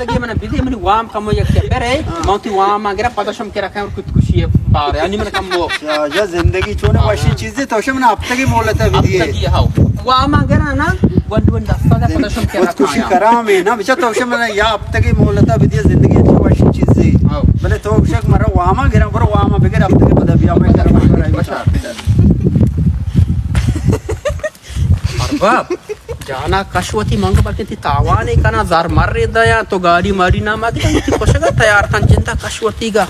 زندگی من بدی، منی وام کمو یک برے، ہاں۔ من تی وام گرا پدا شم کرا کن کت کشی بارے، انی من کمو۔ یا، یا زندگی چون ہاں۔ وشی چیزی تو شم نا ہفتگی مولتا بدی۔ ہفتگی ہاو۔ وام گرا نا، ون ون دستا پدا شم کرا خود کشی کایا۔ کرام ہے نا، بچا تو شم نا یا ہفتگی مولتا بدی زندگی اچھی وشی چیزی۔ ہاو۔ بلے تو شک مرا وام گرا، برو وام بگر ہفتگی پدا بیا میں کرا مشورہ بچا۔ ارباب، جانا کش وتی منگ بلکن تی تاوانے کنا زر مر دیا تو گاڑی ماری نہ مگی تی کشگا تیار کن جندا کش وتی گا۔